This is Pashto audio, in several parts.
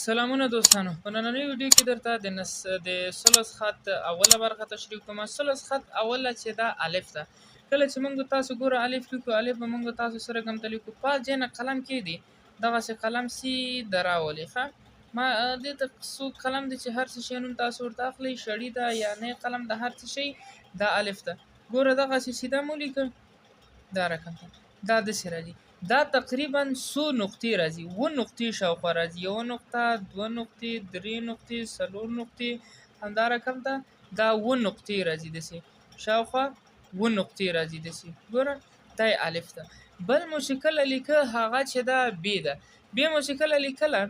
سلامونه دوستانو، په نننۍ ویډیو کې درته د ثلث خط اوله برخه تشریح کوم. ثلث خط اوله چې دا الف ده. کله چې موږ تاسو ګوره الف لیکو، الف به موږ تاسو سره کوم ته لیکو؟ پاس ځای نه قلم کېږدي، دغسې قلم سیده راولي. ښه، ما دې ته څو قلم دی چې هر څه شی نوم تاسو ورته اخلئ، شړي ده یا نه قلم ده، هر څه شی دا الف ده. ګوره دغسې سیده مو لیکه، دا رقم ده، دا داسې راځي. دا تقریبا څو نقطې راځي؟ اووه نقطې شاوخوا راځي. یوه نقطه، دوه نقطې، درې نقطې، څلور نقطې، همدا رقم ده. دا اووه نقطې راځي، داسې شاوخوا اووه نقطې راځي داسې. ګوره دا یې الف ده. بل مو چې کله لیکه هغه چې دا بې ده. بې مو چې کله لیکله،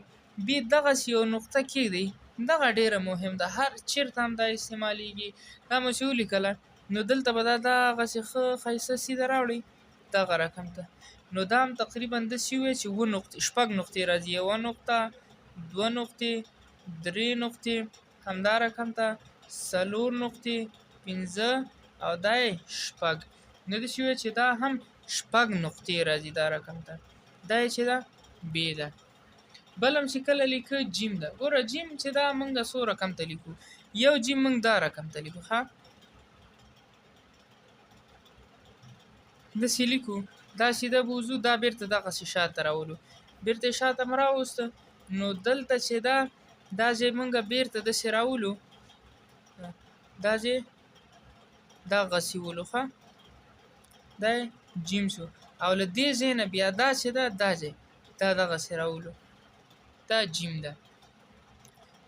بې دغسې یو نقطه کېږدئ، دغه ډېره مهم ده، هر چېرته هم دا استعمالیږي. دا مو چې ولیکله نو دلته به دا دغسې ښه ښایسته سیده راوړئ دغه رقم ته. نو دا هم تقریبا داسې ووایي چې اووه نقطې، شپږ نقطې راځي. یوه نقطه، دوه نقطې، درې نقطې، همدا رقم ته څلور نقطې، پنځه، او دا یې شپږ. نو داسې ووایي چې دا هم شپږ نقطې راځي دا رقم ته. دا یې چې ده بې ده. بل هم چې کله لیکو جیم ده. ګوره جیم چې دا موږ څو رقم ته لیکو؟ یو جیم موږ دا رقم ته لیکو. ښه، داسې لیکو، دا سیده بوځو، دا بیرته دغسې شاته راولو، بیرته یې شاته مو راوسته. نو دلته چې ده دا ځای موږ بیرته داسې راولو، دا ځای دغسې ولو. ښه، دا یې جیم شو. او له دې ځای نه بیا دا چې ده دا ځای دا دغسې راولو، دا جیم ده.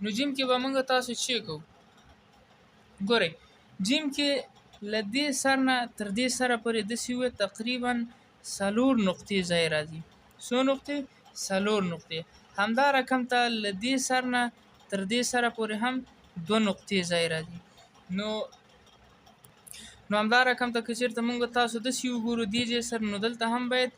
نو جیم کې به موږ تاسو چې کوو؟ ګورئ جیم کې له دې سر نه تر دې سره پورې داسې ووایي تقریبا څلور نقطې ځای راځي. څو نقطې؟ څلور نقطې. همدا رقم ته له دې سر نه تر دې سره پورې هم دوه نقطې ځای راځي. نو همدا رقم ته که چېرته موږ تاسو داسې وګورو دې ځای سره، نو دلته هم باید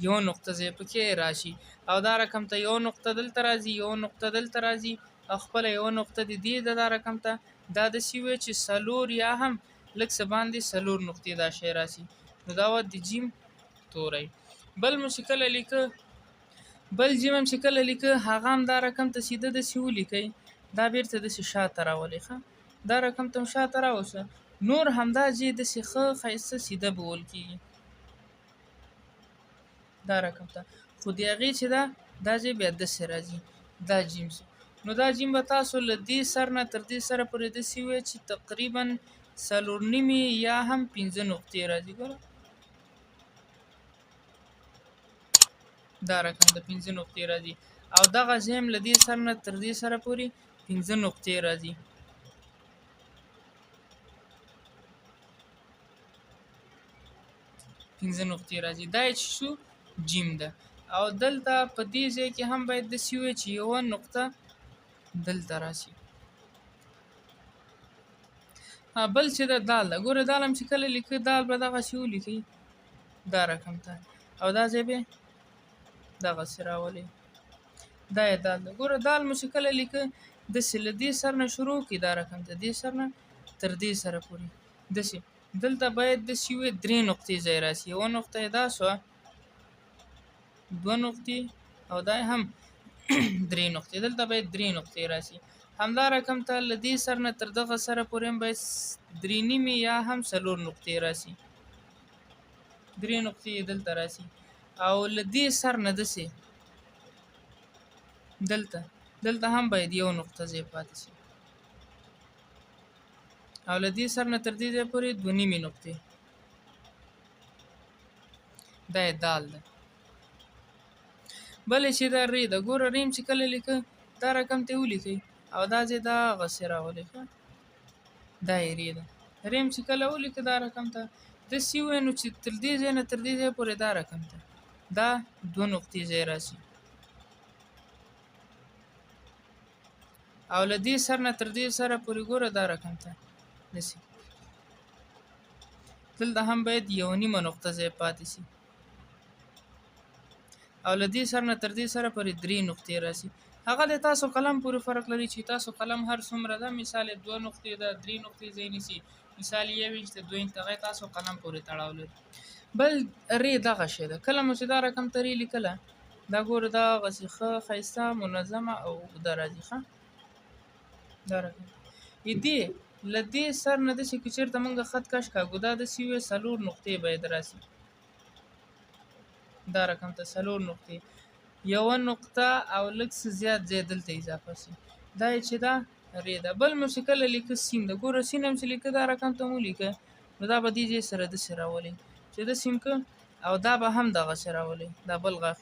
یو نقطه ځای پکې راشي. او دا رقم ته یو نقطه دلته راځي، یو نقطه دلته راځي، او خپله یوه نقطه د دې ده. دا رقم ته دا داسې ووایي چې څلور یا هم لږ څه باندې څلور نقطې دا شی راشي. نو دا وه د جیم توری. بل مو چې کله لیکه، بل جیم هم چې کله لیکه، هغه هم دا رقم ته سیده داسې ولیکئ، دا بیرته داسې شاته راولئ. ښه، دا رقم ته هم شاته راوسه. نور همدا ځای داسې ښه ښایسته سیده بول کېږي دا رقم ته. خو د هغې چې ده دا ځای بیا داسې راځي، دا جیم شو. نو دا جیم به تاسو له دې سر نه تر دې سره پورې داسې ووایئ چې تقریبا څلور نیمې یا هم پنځه نقطې راځي. ګوره دا رقم د پنځه نقطې راځي. او دغه ځای هم له دې سر نه تر دې سره پورې پنځه نقطې راځي. پنځه نقطې راځي. دا یې چې شو جیم ده. او دلته په دې ځای کې هم باید داسې ووایي چې یوه نقطه دلته راشي. بل چې ده دال ده. ګوره دال هم چې کله لیکو، دال به دغسې ولیکئ دا رقم ته، او دا ځای به دغسې راولئ. دا یې دال ده. ګوره دال مو چې کله لیکه داسې له دې سر نه شروع کړئ دا رقم ته، دې سر نه تر دې سره پورې داسې. دلته باید داسې ووایي درې نقطې ځای راشي. یوه نقطه یې دا شوه، دوه نقطې، او دا هم درې نقطې. دلته باید درې نقطې راشي. همدا رقم ته له دې سر نه تر دغه سره پورې هم باید درې نیمې یا هم څلور نقطې راشي. درې نقطې یې دلته راشي. او له دې سر نه داسې دلته هم باید یو نقطه ځای پاتې شي. او له دې سر نه تر دې ځای پورې دوه نیمې نقطې. دا یې دال ده. بله چې دا ری ده. ګوره ریم چې کله لیکه دا رقم ته یې ولیکئ او دا ځای دغسې راولئ. ښه، دا یې ری ده. ریم چې کله ولیکه دا رقم ته داسې ووایي نو چې تر دې ځای نه تر دې ځای پورې دا رقم ته دا دوه نقطې ځای راشي. او له دې سر نه تر دې سره پورې ګوره دا رقم ته داسې دلته هم باید یو نیمه نقطه ځای پاتې شي. او له دې سر نه تر دې سره پورې درې نقطې راشي. هغه د تاسو قلم پورې فرق لري چې تاسو قلم هر څومره ده، مثال یې دوه نقطې ده، درې نقطې ځای نیسي، مثال یې یو انچ ده، دوه انچ ده، هغه تاسو قلم پورې تړاو لري. بل ری دغه شی ده. کله مو چې دا رقم ته ری لیکله دا ګوره دا هغسې ښه ښایسته منظمه او اوږده راځي. ښه دا رقم دې له دې سر نه داسې که چېرته موږ خط کش کاږو دا داسې وي څلور نقطې باید راسي. دا رقم ته څلور نقطې، یوه نقطه او لږ څه زیات ځای دلته اضافه سي. دا یې چې دا رې ده. بل مو چې کله لیکه سین ده، ګوره سین هم چې لیکه دا رقم ته مو لیکه نو دا به دې ځای سره داسې راولئ چې داسې هم که او دا به هم دغسې راولئ. دا بل غاښ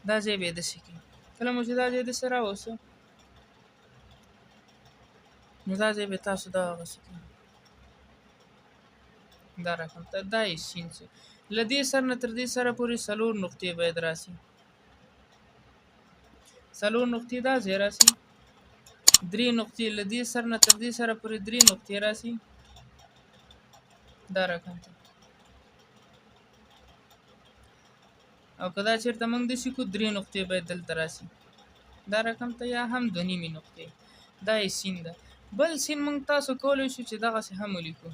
دا ځای به یې داسې کړي. کله مو چې دا ځای داسې راوسته نو دا ځای به تاسو دغسې کړئ. دا رقم ته دا یې سین سي. له دې سر نه تر دې سره پورې څلور نقطې باید راسي. څلور نقطې دا ځای راسي، درې نقطې له دې سر نه تر دې سره پورې درې نقطې راسي. دا رقم ته او که دا چېرته موږ داسې کړو درې نقطې باید دلته راسي. دا رقم ته یا هم دوه نیمې نقطې. دا یې سین ده. بل سین موږ تاسو کولی شو چې دغسې هم ولیکو.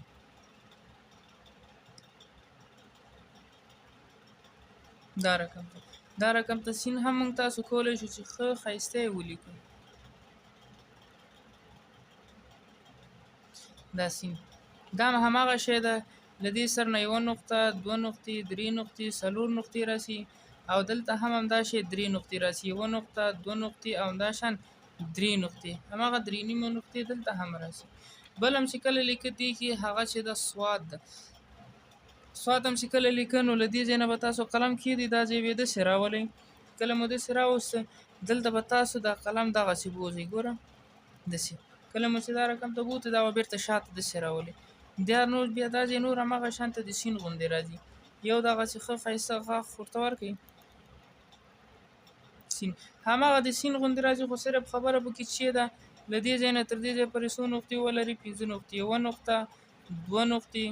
دا رقم ته دا رقم ته سین هم موږ تاسو کولی شو چې ښه ښایسته یې ولیکو. دا سین دا هم هماغه شی ده. له دې سر نه یوه نقطه، دوه نقطې، درې نقطې، څلور نقطې راسي او دلته هم همدا شی درې نقطې راسي، یوه نقطه، دوه نقطې او همدا شان درې نقطې، هماغه درې نیمې نقطې دلته هم راسي. بل هم چې کله لیکه دې کې هغه چې ده سواد ده. سواد هم چې کله لیکه نو له دې ځای نه به تاسو قلم کښېږدئ، دا ځای به یې داسې راولئ. کله مو داسې راوسته دلته به تاسو دا قلم دغسې بوځئ، ګوره داسې. کله مو چې دا رقم ته بوتئ دا به بېرته شاته داسې راولئ. بیا نور بیا دا ځای نور هماغه شان ته د سین غوندې راځي. یو دغسې ښه ښایسته غاښ ورته ورکړئ، سین هماغه د سین غوندې راځي، خو صرف خبره پکې چې ده له دې ځای نه تر دې ځای پورې څو نقطې ولري؟ پنځه نقطې، یوه نقطه، دوه نقطې،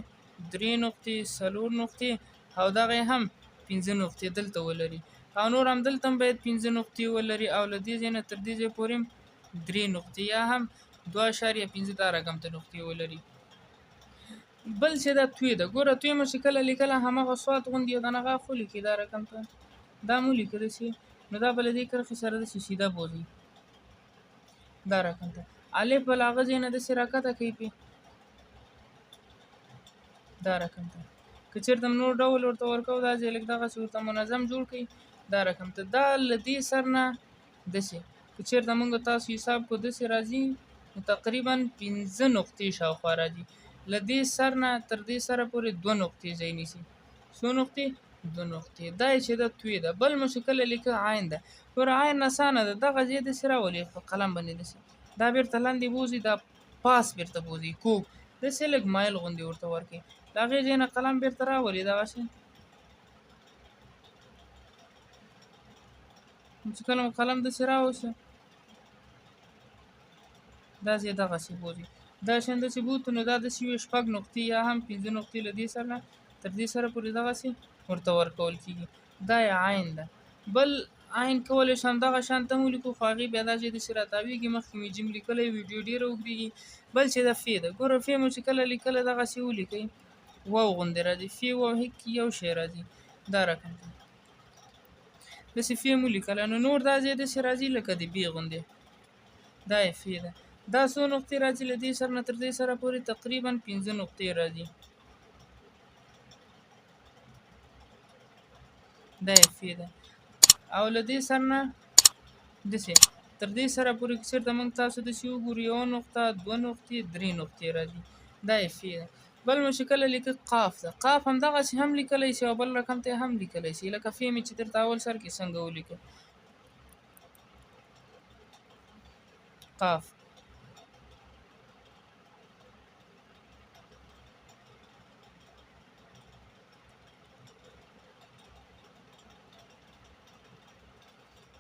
درې نقطې، څلور نقطې او دغه یې هم پنځه نقطې دلته ولري. او نور هم دلته هم باید پنځه نقطې ولري او له دې ځای نه تر دې ځای پورې هم درې نقطې یا هم 2.5 دا رقم ته نقطې ولري. بل چې دا توی ده، ګوره توی مو چې کله لیکله هماغه سواد غوندې یو دانه غاښ ولیکئ. دا رقم ته دا مو لیکه داسې، نو دا به له دې کرښې سره داسې سیده بوځئ. دا رقم ته الف به له هغه ځای نه داسې راکښته کوئ پې. دا رقم ته که چېرته نور ډول ورته ورکوو دا ځای لږ دغسې ورته منظم جوړ کړئ. دا رقم ته دا له دې سر نه داسې که چېرته موږ تاسو حساب کړو داسې راځي نو تقریبا پنځه نقطې شاوخوا راځي. له دې سر نه تر دې سره پورې دوه نقطې ځای نیسي. څو نقطې؟ دوه نقطې. دا یې چې ده توی ده. بل مو چې کله لیکه عین ده، ګوره عین اسانه ده، دغه ځای داسې راولي په قلم باندې داسې، دا بېرته لاندې بوځي، دا پاس بېرته بوځي کوږ داسې لږ مایل غوندې ورته ورکړي. د هغې ځای نه قلم بېرته راولي دغسې. چې کله مو قلم داسې راوسته دا ځای دغسې بوځي، دا شان داسې بوتو نو دا داسې وي شپږ نقطې یا هم پنځه نقطې له دې سره نه تر دې سره پورې دغسې ورته ورکول کېږي. دا یې عین ده. بل عین کولی شم دغه شان ته هم ولیکو، خو هغې بیا دا ځای داسې راتاوېږي. مخکې مې جیم لیکلی، ویډیو ډېره اوږدېږي. بل چې ده فې ده، ګوره فې مو چې کله لیکله دغسې ولیکئ، واو غوندې راځي، فې واو هیک یو شی راځي. دا رقم ده داسې فې مو لیکله نو نور دا ځای داسې راځي لکه د بې غوندې. دا یې فې ده. دا څو نقطې راځي له دې سر نه تر دې سره پورې تقریبا پنځه نقطې راځي. دا یې فې ده. او له دې سر نه داسې تر دې سره پورې که چېرته موږ تاسو داسې وګورو یوه نقطه، دوه نقطې، درې نقطې راځي. دا یې فې ده. بل مو چې کله لیکه قاف ده، قاف هم دغسې هم لیکلی شي او بل رقم ته هم لیکلی شي، لکه فې مې چې درته اول سر کې څنګه ولیکه قاف.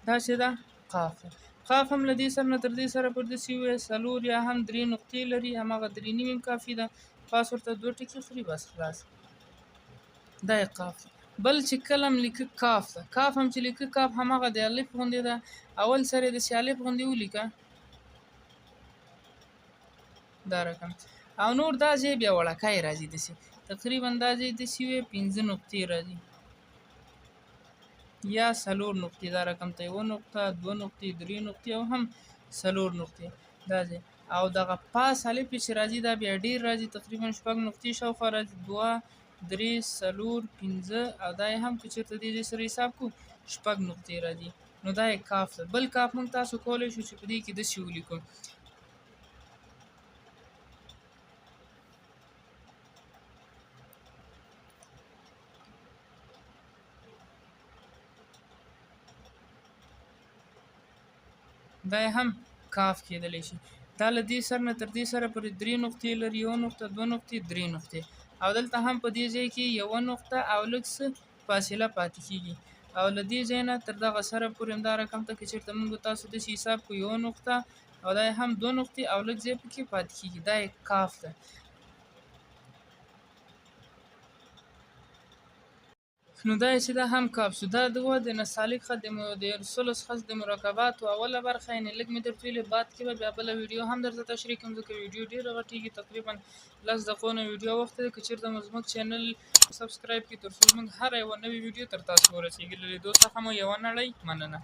دا چې ده قاف ده. قاف هم له دې سر نه تر دې سره پر داسې ووایه څلور یا هم درې نقطې لري، هماغه درې نیمې هم کافي ده. پاس ورته دوه ټکي خوري بس خلاص. دا یې قاف ده. بل چې کله هم لیکه کاف ده، کاف هم چې لیکه کاف هماغه د الف غوندې ده. اول سر یې داسې الف غوندې ولیکه دا رقم، او نور دا ځای بیا وړکی راځي داسې، تقریبا دا ځای داسې وي پنځه نقطې راځي. یا څلور نقطې. دا رقم ته یوه نقطه، دوه نقطې، درې نقطې او هم څلور نقطې دا ځای. او دغه پاس الف چې راځي دا بیا ډېر راځي، تقریبا شپږ نقطې شاوخوا راځي، 2، 3، 4، 5 او دا یې هم که چېرته دې ځای سره حساب کړو شپږ نقطې راځي. نو دا یې کاف ده. بل کاف موږ تاسو کولی شو چې په دې کې داسې ولیکو. دا یې هم کاف کېدلی شي. دا له دې سر نه تر دې سره پورې درې نقطې لري، یوه نقطه، دوه نقطې، درې نقطې، او دلته هم په دې ځای کې یوه نقطه او لږ څه فاصله پاتې کېږي. او له دې ځای نه تر دغه سره پورې همدا رقم ته که چېرته موږ تاسو داسې حساب کړو، یوه نقطه او دا یې هم دوه نقطې او لږ ځای پکې پاتې کېږي، دا یې کاف ده. نو دا یې چې دا هم کاف شو. دا دوه د نستعلیق خط د ثلث خط د مرکباتو اوله برخه، یعنې لږ مې درته ویلې، بعد کې به بیا بله ویډیو هم درته تشریح کړم، ځکه ویډیو ډېره غټېږي، تقریبا 10 دقیقو نه ویډیو وخت دی. که چېرته مو زموږ چینل سبسکرایب کړي تر څو زموږ هره یوه نوې ویډیو تر تاسو ورسېږي. له لیدو څخه مو یوه نړۍ مننه.